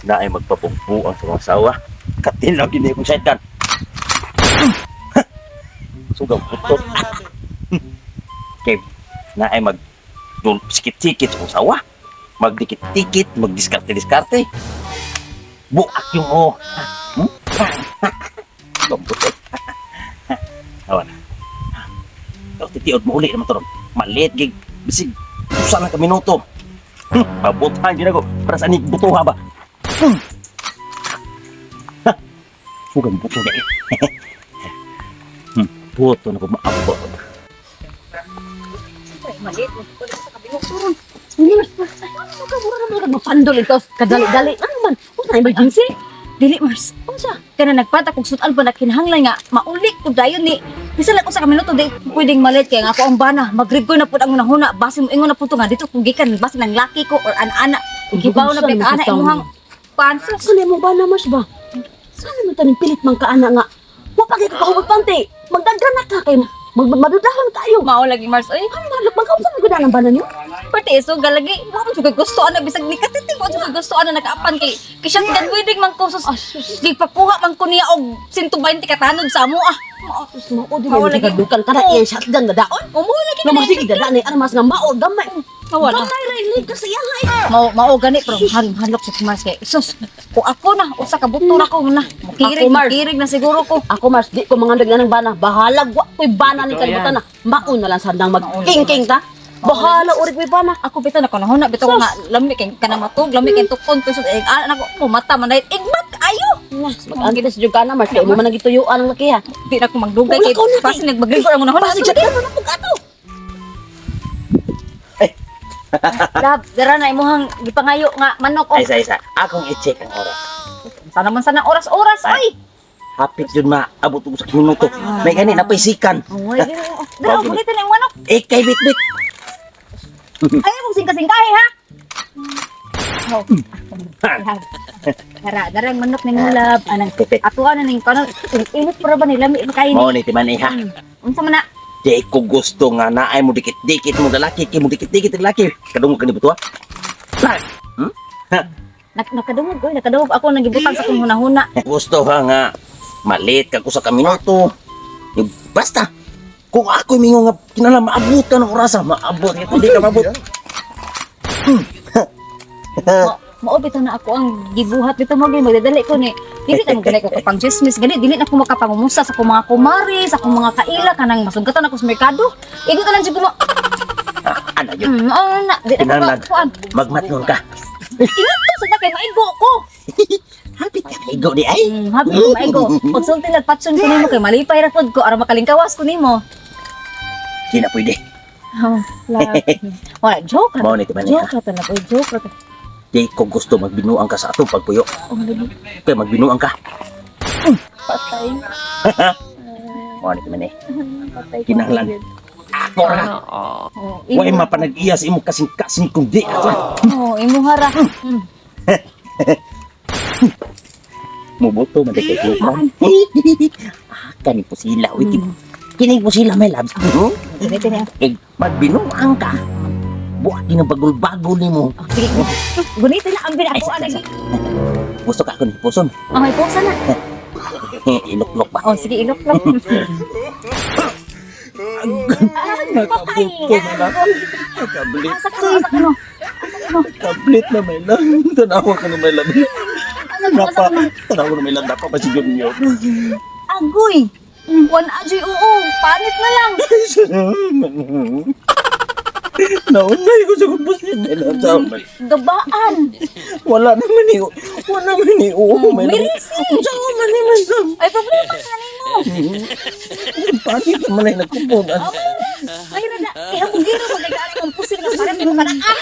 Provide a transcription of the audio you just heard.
Na ay magpapugpuan sa mga asawa. Katil lang gini akong shotgun. Sugaw putot. Kay na ay mag sikit-sikit sa asawa. Magdikit-dikit, magdiskarte-diskarte. Buak yung oh. Hmm? Putot. Awan. Pero titiod mo uli naman to ron. Maliit gig. Bisig. Usa lang ka minuto. Pabutan gid ako. Para sa anig butuha ba? Hmm. Ha. Sugang buto na eh. Buto na ko maabot. Maliit mo ko sa kabingok suron. Ano ka mura naman ka mapandol ito kadali-dali. Ano man? Unsa emergency? Dili, Mars. Unsa? Kana nagpata kog sudan pa na kinahanglan nga maulik ko dayon ni bisan lang usa ka minuto di pwedeng malit kay nga ako ang bana magrigoy na pud ang hunahuna basin mo ingon na pud to nga dito kung gikan basin ang laki ko or an-ana gibaw na ba ka ana imong pansos. Ano mo ba na, Mars ba? Sana man taning pilit man ka ana nga. Wa pa kay ka kahubot pante. Magdaghan na ka kay madudahan kayo. Mao lagi, Mars, oy. Ano man lukman ka unsa man gud ang bana niyo? Pati so galagi wa man jud koy gusto ana bisag ni katiting wa jud koy gusto ana nakaapan kay kay shotgun wedding man ko sus gipakuha man ko niya og 120 ka tanod sa amo ah. Mao Sus mao di Mao man lagi. ka dukan kana Oo. iyang shotgun na daon. Umo lagi Nga magsige dada ni ana mas nga mao gamay. Mawala. Gamay ra ilig ka sa iya eh. Mao mao gani pero hanlok sa Mars kay sus ko ako na usa ka buto na ko na Ako, mukirig Mars. mukirig na siguro ko. Ako, Mars, di ko mangandag na ng bana. Bahala wa ko'y bana ni kalibutan na. Mao na lang sandang magking-king ta. Bahala uri ko'y bana. Ako bitaw na kanahon na bitaw nga lami kay kana matug lami kay tukon ko sus eh, ana ko mo mata man dahil igmat ayo. Mag-antes jud ka na, Mars. Kay mo man nagituyuan ang laki ha. Di na ko magdugay Wala kay ka na, kay- pasin nagbagrigor ang unahon. Pasig siya na pug ato. Lab, dara na imuhang gipangayo nga manok Ay, og isa, isa. Akong i-check ang oras. sana man sana oras-oras Ay. oy. Hapit yun maabot ko sa minuto. May gani, napaisikan. Oy, Ginoo. Dara gunitin na imong manok. Eh, kay bit-bit. Ay mong singka-singkahe ha. Oh. Dara, dara ang manok ni lab. Anang Perfect. atuan na ning kanon init pero ba ni lami kay Mao ni timan eh, ha. Unsa man na? Di ko gusto nga naay mo dikit-dikit mo lalaki, kay mo dikit-dikit ang lalaki. Kadungog ka ni butuha. Ha? Nakadungog oy, nakadungog ako nagibutang sa akong hunahuna. Gusto ha nga malit ka ko sa kaminoto. Yung, basta kung ako mingo nga kinala maabot ka ng orasa, maabot ka kung di ka maabot. Mao bitaw na ako ang gibuhat bitaw mo magdadali ko ni. Dili na magdali ko kapang chismis gani, dili na ko makapangumusta sa akong mga kumare, sa akong mga kaila kanang masugatan ako sa merkado. Igo ta lang jud ko mo. Ah, ano yun? Oh, na, di na ko Kinahanglan. kuan. Magmatngon ka. Ingat to sa kay maigo ko. Hapit ka kaigo di ay. Happy ko maigo. Pagsulti lang patson ko nimo kay malipay ra pud ko aron makalingkawas ko nimo. Di na pwede. Oh, love. Wala joke ra. Mao ni timan eh, ha. Joke ra to na, oy, joke ra to. Di ko gusto magbinuang ka sa atong pagpuyo. Oh, lagi. Kaya magbinuang ka. Patay. Mao ni timan eh. Patay. ko. Kinahanglan. Ako ra. Oh, Way mapanag-iya sa imong kasing-kasing kung di ako. Oh, imo hara. Muboto man di kay kuman. Ah, kani po sila. Uy, kini po sila may labs. Hmm? Ganito niya. Eh, magbinuang ka. Buhat din ang bagol-bagol nimo. Oh, sige. Gunita na ang Ay, ako sa- lagi. Gusto ka ako ni Puson. Oh, may pusa na. Iluklok ba? Oh, sige, ilok-lok. Nakabuto na lang. Nakablit. Asa ka no, asa ka no. Nakablit na may lang. Tanawa ka na may lang. Asa ka, asa Napa, ka no. tanawa na may lang. Napa pa si Junior. Agoy. One ajoy, oo. Panit na lang. Naunay ko sa kubos ni Bella. Gabaan. Wala naman ni. Wala naman ni. Oo, may May lang. risi. Saan man ni may lang. Ay, problema ka nimo. Panit naman ay nagkupunan. Ay, na. Kaya mo giro magagaling ang pusil nga parang mo kana. Ah,